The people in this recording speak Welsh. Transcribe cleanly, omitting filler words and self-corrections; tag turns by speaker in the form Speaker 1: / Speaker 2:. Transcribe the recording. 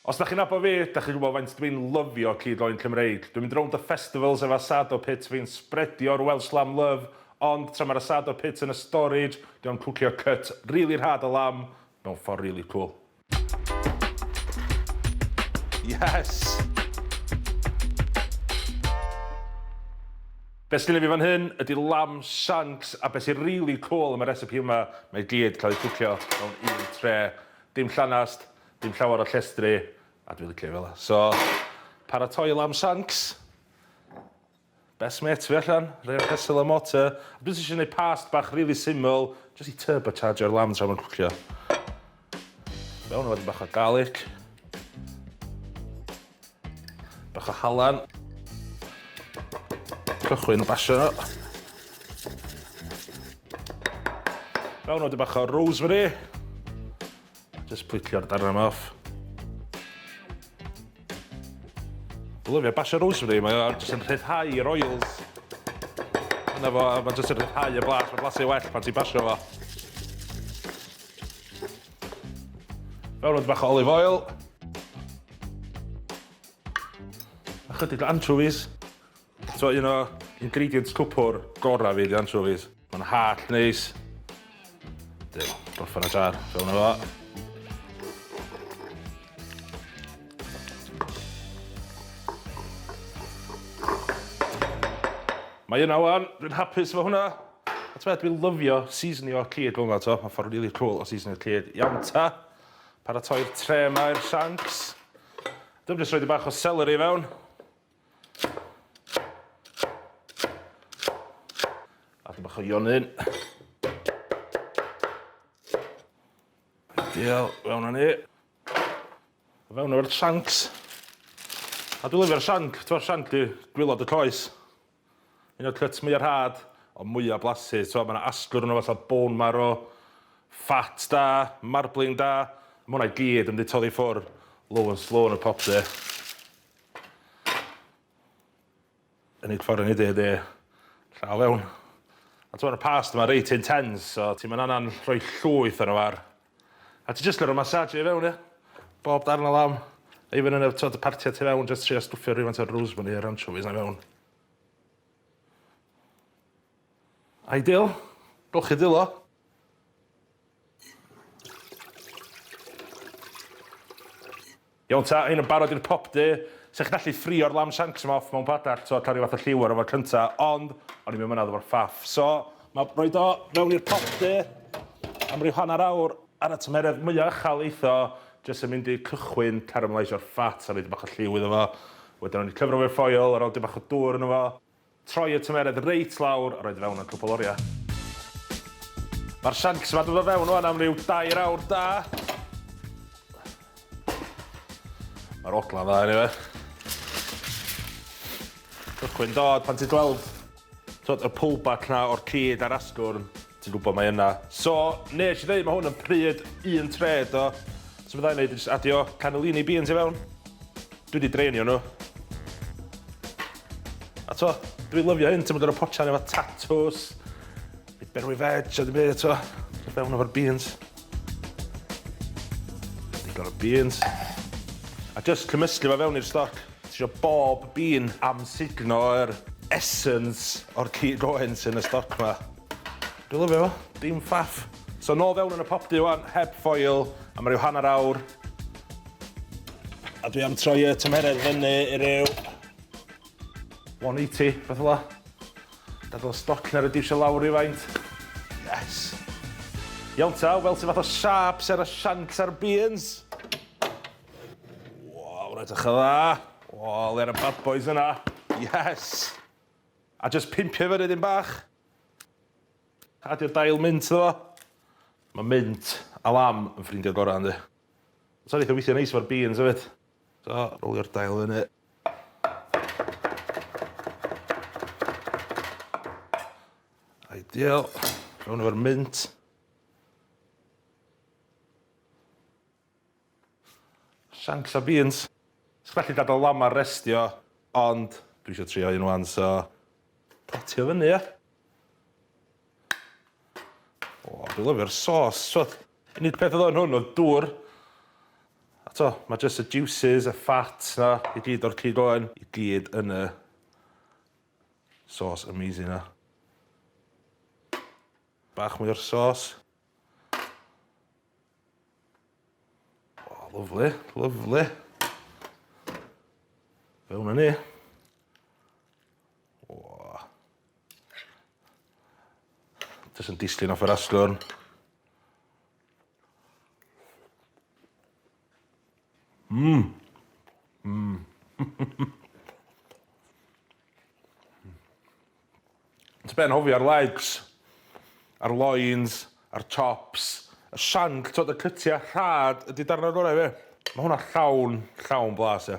Speaker 1: Os da chi'n nabod fi, da chi'n gwybod faint dwi'n lyfio cig oen Cymreig. Dwi'n mynd rownd y festivals efo asado pit fi'n sbredio'r Welsh Lamb Love, ond tra mae'r asado pit yn y storage, dwi am cwcio cut rili rhad o lamb mewn ffordd rili cŵl. Yes! Be sgynna fi fan hyn ydy lamb shanks a be sy'n rili cŵl am y recipe yma, mae i gyd cael ei cwcio mewn un tre. Dim llanast, dim llawer o llestri, a dwi'n licio hi fel 'a. So, paratoi lamb shanks. Best mate fi allan, rhei o'r pestle a mortar. A dwi jyst eisiau gwneud past bach really syml, jyst i turbochargio'r lamb tra mae'n cwcio. Fewn efo bach o garlic. Bach o halan. Cychwyn basio nhw. Fewn efo bach o rosemary. Just plicio'r darnau yma off. Dwi'n lyfio basio rosemary, mae o jyst yn rhyddhau yr oils. Yna fo, mae jyst yn rhyddhau y blas, mae'n blasu well pan ti'n basio fo. Fewn o'n bach o olive oil. A chydig o anchovies. So un o ingredients cwpwr gorau fi 'di anchovies. Mae'n hallt neis. Dim, gorffen y jar, fewn â fo. Mae yna wan, dwi'n hapus efo hwnna. A ti'n dwi'n lyfio seasonio cig fel yma, to. Mae'n ffordd really cool o seasonio cig. Iawn ta. Paratoi'r tre yma i'r shanks. Dwi'n jyst rhoi bach o celery fewn. A dipyn bach o ionyn. Ideal, fewn â ni. Fewn o'r shanks. A dwi'n lyfio'r shank, ti'n shank di gwylod y coes. Un o'r cuts mwyaf rhad, ond mwyaf blasu. Ti'n mae yna asgwrn o fatha bone marrow, fat da, marbling da. Mae hwnna i gyd yn mynd i toddi ffwr low and slow yn y popty. Unig ffordd i neud e ydi llaw fewn. A t'mod y past yma reit intense so ti'm yn angan rhoi llwyth arno fo ar. A ti jyst gor'o' massagio i fewn ia? Bob darn o lamb. Even yn y t'od y partia tu fewn jyst trio stwffio rhywfaint o'r rosemary a'r anchovies 'na i fewn. Ideal. Golchi dwylo. Iawn ta, hyn yn barod i'r popty. Sa chi'n gallu ffrio'r lamb shanks yma off mewn padell, so cael rhyw fath o lliw ar efo'r cynta, ond o'n i'n mynd mynadd efo'r ffaff. So, mae roed o mewn i'r popty am ryw hanner awr ar y tymheredd mwya uchel eitho, jyst yn mynd i cychwyn caramelisio'r fat a roid bach o lliw iddo fo. Wedyn o'n i cyfro fo'r foil a roid bach o dŵr yno fo. Troi y tymeredd reit lawr a roid fewn am cwpwl oriau. Mae'r shanks yma dod o fewn wan am ryw dair awr da. Mae'r ogla'n dda anyway. Cychwyn dod pan ti'n gweld twod, y pullback na o'r cyd a'r asgwrn, ti'n gwybod mae yna. So, nes i ddeud, mae hwn yn pryd un tre do. So byddai'n neud jyst adio cannellini beans i fewn. Dwi wedi dreinio nhw. A to, dwi'n lyfio hyn, ti'n mynd ar y potsian efo tatws, berwi veg a dim byd, to. Just fewn efo'r beans. Digon o beans. A just cymysgu fo fewn i'r stoc. Ti isio bob bean am sugno yr essence o'r cig oen sy'n y stoc ma. Dwi'n lyfio fo, dim ffaff. So nôl fewn yn y popty wan, heb foil, am ryw hanner awr. A dwi am troi y tymheredd fyny i ryw 180, beth fel 'a. Gadael y stoc na reducio lawr rhywfaint. Yes! Iawn ta, wel ti fath o siâp sy ar y shanks a'r beans. Waw, mae'n edrych yn dda. Waw, le ar y bad boys yna. Yes! A just pimpio fyny ddim bach. Adio dail mint iddo fo. Mae mint a lamb yn ffrindiau gorau yndi. Sori, eitha weithio neis efo'r beans hefyd. So, rolio'r dail fyny. Ideal. Fewn efo'r mint. Shanks a beans. Sa'ch gallu gadael lamb ar restio, ond dwi eisiau trio un wan, so potio fyny, ia. O, dwi'n lyfio'r sos, twod. Unig peth oedd o'n hwn oedd dŵr. A to, mae just y juices, y fat na, i gyd o'r cig oen, i gyd yn y sauce amazing na. Bach mwy o'r sauce. Oh, lovely, lovely. Fewn â ni. Oh. Jyst yn disgyn off yr asgwrn. Mmm. Mmm. Ti ben hofio'r legs, a'r loins, a'r chops, y shank, t'od y cytia rhad ydi darnau gorau fi. Mae hwnna llawn, llawn blas ia.